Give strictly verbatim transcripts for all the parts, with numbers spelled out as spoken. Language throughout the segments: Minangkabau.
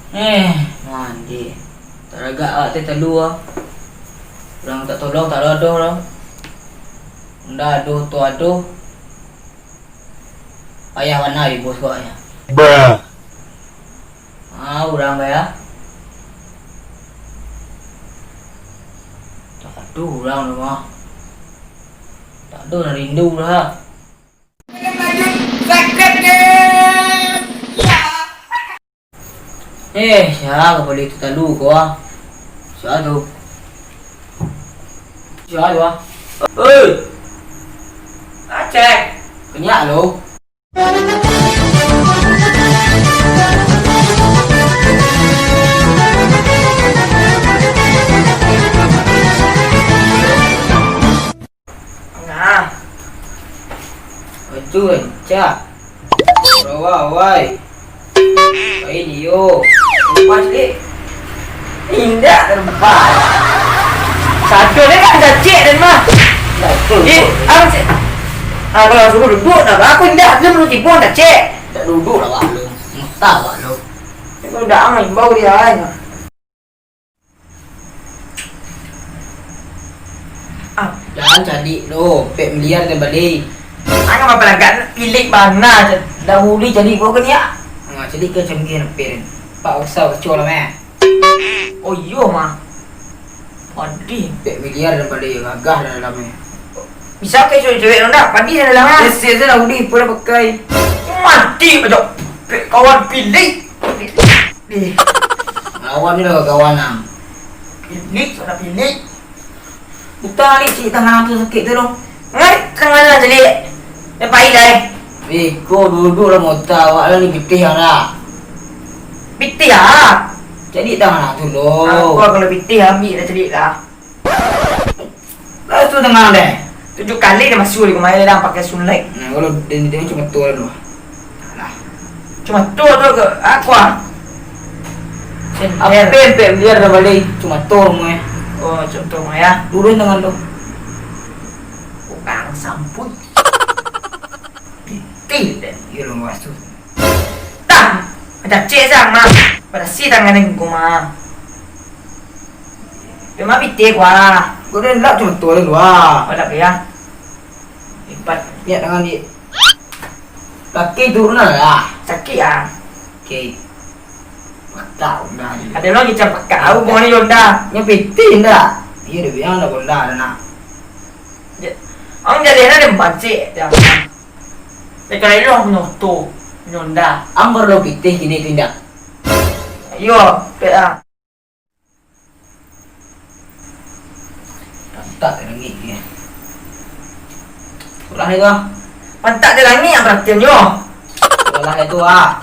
Eh, mandi. Taragak awak teh talu ah. Urang tak tolong tak ado doh lah. Ndak ado tu ado. Payah bana di bos kok ya. Bruh. Ah, urang kaya. Tak ado urang tu mah. Tak ado nan rindu lah. Eh, sia ka bali tu talu ko ah. Sia tu. Sia tu ah. Oi. Aceh. Kenyak lo. Nah. Itu rancak. Rawa, wai. Pai dio. Lepas, Dik. Indak lepas. Satu ni kan dah cek dan mah. Dik, abang cek. Ah, kalau suruh duduk dah, aku indak, dia belum tiba dah cek. Tak duduk lah, Wak, lu. Muntah, Wak, lu. Itu dah ang imbau dia, ai. Ah, jan caliak lo, pek miliar dah bali. Ang apa lagak pilik bana je. Dah buli caliak ko kan ya? Ah, caliak ke cemgir pek. Pak usah ucul lah, meh. Oh, iyo, mah. Padih. Pek miliar dah bali, gagah dah dalam ni. Bisa ke cewek-cewek lo ndak? Padih dah dalam, ah. Ese je lah, buli, pun dah pakai. Mati aja. Pek kawan pilik. Ih. Lawan ni lah kawan, ah. Pilik, sudah pilik. Buta ni cik tangan tu sakit tu, dong. Ngai, tangan lah jadi. Dia pai dah, eh. Eh, ko duduk lah mota, awak lah ni pitih lah. Pitih ah. Jadi tangan tu, dong. Aku kalau pitih, ambil dah calik lah. Lah tu tangan deh. Tujuh kali dia masuk di rumah dia dah pakai sunlight. Nah, kalau dia, dia cuma tu lah. Alah. Cuma tu tu ke aku ah. Senter. Apa yang pek biar dah balik? Cuma tu rumah. Oh, cuma tu rumah ya. Turun tangan tu. Orang sampun. Pitih deh. Iya lo masuk. Tah, macam cek sang mah. Pada si tangan ni gua mah. Memang pitih gua. Gua dah lap cuma tu lah gua. Pada ya. Lipat. Lihat tangan dia. Kaki turun lah. Sakit ah. Okey. Pakak Honda ni. Ada lagi macam pakak. Aku bukan ni Honda. Nya pitih ndak? Iya dia bilang ada Honda dah nak. Ang jadi ada mancik dia. Dia kalau elok nyoto Honda. Ang baru pitih kini tindak. Yo, pek ah. Pantak langik ni. Ulah itu ah. Pantak di langik yang perhatian yo. Ulah itu ah.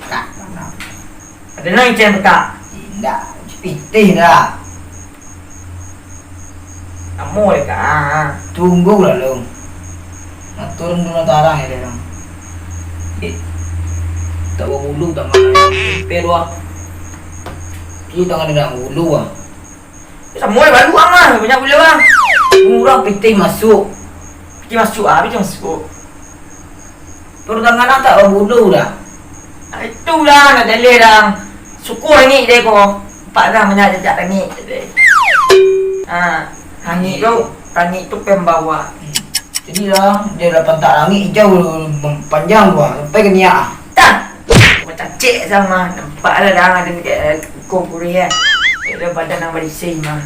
Tak, mana? Ada nang icen tak? Indak, pitih dah. Namo deka. Tunggu lah, Long. Nak turun dulu tarang ya, Long. Eh, tak babulu tangan. Pe dua. Ini tangan dengan bulu ah. Samo lah balu ang lah, banyak bulu ang. Murah pitih masuk. Pitih masuk ah, pitih masuk. Perut tangan ang tak babulu dah. Ah, itulah nak jaleh dah. Syukur langik deh ko. Nampak dah banyak jajak langik deh. Ha, langik tu, langik tu pembawa. Jadi lah, dia dah pantak langik hijau panjang tu ah, sampai ke niak ah. Dah. Macam cek sama, nampak lah dah ada dekat, eh, kuku kurih kan. Dia badan yang berisi mah.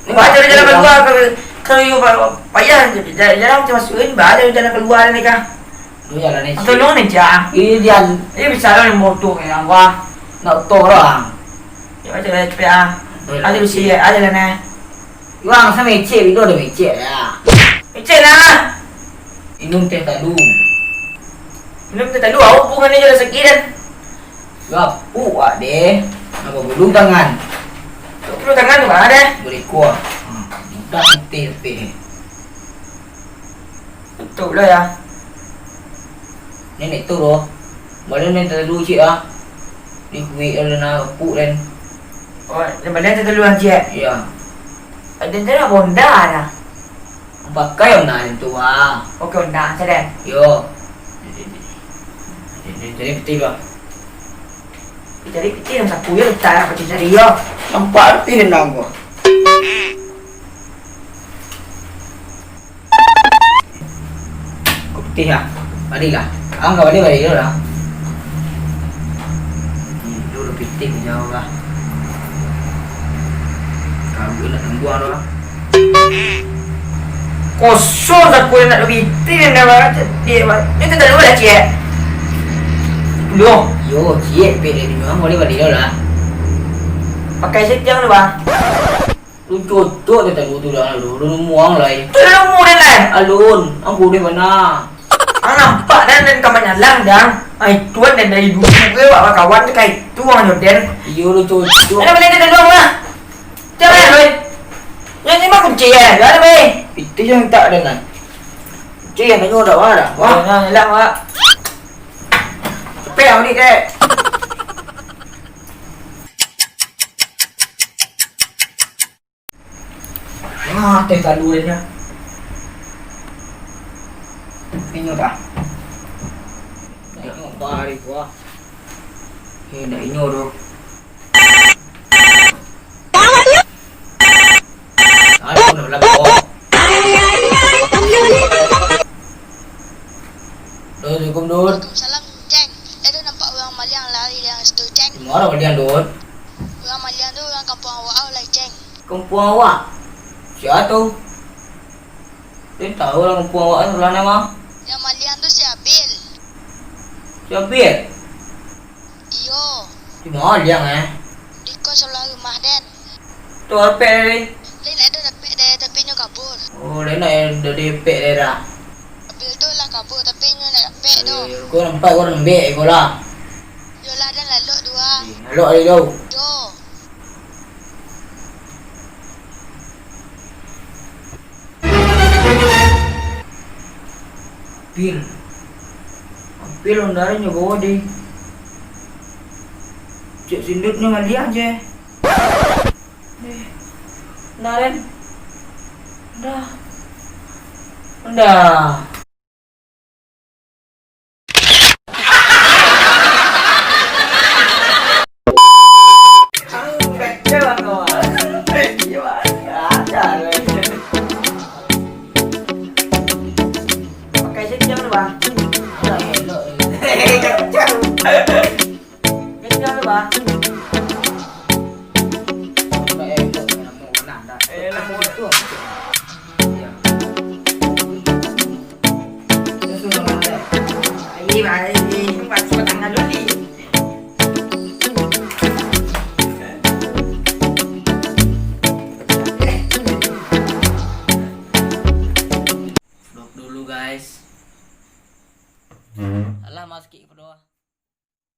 Ni baca jalan keluar ke, ke, ke, payah je. Jalan, jalan macam masuk ni, baca jalan keluar ni kah? Lu jalan ni. Atau lu ni jah? Iya, dia. Ini bicara ni motor ni, wah. Nak motor lah. Ya, baca lah cepet ah. Ada bisi, ada lah nah. Wang, sa mecek, video ada mecek ya. Mecek lah. Minum teh talu. Minum teh talu, awak bukan ni jalan sakit dan. Gapuk wak deh. Apa bulu tangan? Bulu tangan tu mana deh? Berikua. Hmm, mudah putih tapi. Betul lah ya. Nenek tu loh. Balik nenek talu cik ah. Di kuik ada nak gapuk dan. Oh, yang balik talu cik? Iya. Ada tu nak bonda lah. Pakai Honda yang tu ah. Oke, Honda saja. Yo. Jadi, jadi, jadi betul lah. Cari pitih nan sapu yo, tak pati cari yo. Nampak pitih nan ko. Ko pitih lah. Baliak lah. Ang ka baliak, baliak dulu lah. Tidur pitih jauah lah. Kabut nak tambuang tu lah. Kosong saku nak duit, itu yang dah barat, dia barat. Itu tak dulu dah, ciek. Dulu. Yo, ciek, pek dari dulu, ang boleh balik dulu lah. Pakai setiang tu, Bang. Lu cocok tu tadi tu dah, lu, lu nemu ang lai. Tu lu nemu dia lai. Alun, ang boleh mana? Ang nampak dan, dan kawan nyalang, dang. Ai, tuan dan dari dulu gue, wak kawan tu kai tu, ang nyoden. Iyo, lu cocok. Ada balik dia dulu, Bang. Jangan, Roy. Yang ni mah kunci ya, jangan, Roy. Itu yang tak ada kan. Kunci yang tengok dah, wah dah. Wah. Jangan, hilang, Wak. Cepet, Wak, ni, Dek. Ah, teh talu dia. Inyo dah. Inyo dah hari gua. Eh, dah inyo tu. Aduh, dah belakang. Assalamualaikum, Dut. Waalaikumsalam, Ceng. Eh, tu nampak urang maliang lari dari situ, Ceng. Cuma urang maliang, Dut. Urang maliang tu urang kampuang awak au lai, Ceng. Kampuang awak? Sia tu? Den tahu lah kampuang awak tu, lah nama? Yang maliang tu si Abil. Si Abil? Iyo. Di ma maliang, eh? Di kos sabalah rumah den. Tu dapek dari? Lai nak ado dapek deh, tapi inyo kabur. Oh, lai nak ado dapek deh dah. Abil tu lah kabur, tapi inyo nak dapek tu. Eh, ko nampak ko lembek ko lah. Yo lah, den lalok dulu ah. Eh, lalok ari tu. Yo. Pil. Pil ondeh nyo bawa deh. Cek sindutnyo maliang je. Eh, ondeh. Dah. Dah. Dah. Pakai setiang tu, Bang. Kacau. Kacau tu, Bang. Eh, lamo tu. Ayo, ayo, ayo, baca tangan dulu ni. Vlog dulu, guys. Alah, masuk ke kedua.